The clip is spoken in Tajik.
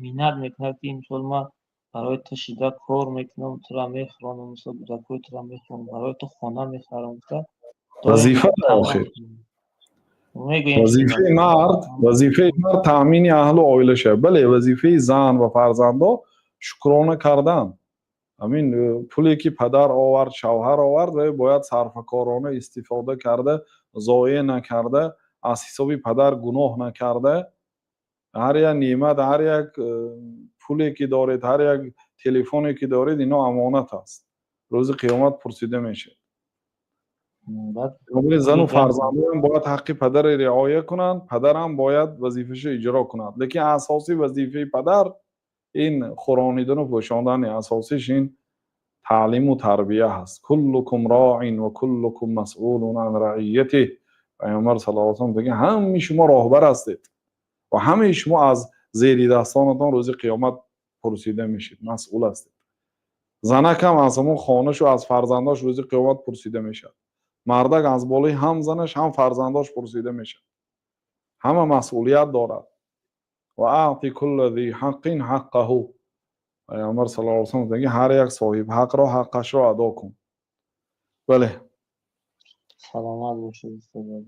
Миннат мекунад, ки мисол ман барои ту шида кор мекунам, тура мехӯронам, мисол, кӯдакҳои тура мехӯронам, барои ту хона мехарам гуфта. Вазифа охир. Вазифаи мард таъмини аҳлу оила шавад. Бале, вазифаи зан ва фарзандо шукрона кардан. Ҳамин пуле ки падар овард, шавҳар овард, ва бояд сарфакорона истифода карда, зоеъ накарда, аз ҳисоби падар гуноҳ накарда. Ҳар як неъмат, ҳар як пуле ки доред, ҳар як телефоне ки доред, ино амонат аст, рӯзи қиёмат пурсида мешавад. Зану фарзандоам бояд ҳаққи падарро риоя кунанд, падарам бояд вазифаашро иҷро кунад, лекин асосии вазифаи падар ин хӯронидану пӯшондани, асосиш ин таълиму тарбия ҳаст. كلكم راع وكلكم مسؤول عن رعيته. Пайғамбар صلى الله عليه وسلم мегӯяд: ҳамаи шумо роҳбар ҳастед ва ҳамаи шумо аз зери дастонатон рӯзи қиёмат пурсида мешед, масъул ҳастед. Занакам аз ҳамон хонашу аз фарзандош рӯзи қиёмат пурсида мешавад. Мардак аз болои ҳам занаш, ҳам фарзандош пурсида мешавад. Ҳама масъулият дорад. وأعط كل ذي حق حقه. Пайғамбар صلى الله عليه وسلم мегӯяд: ҳар як соҳиб ҳақро ҳаққашро адо кун. Бале. Саломат бошед, устод.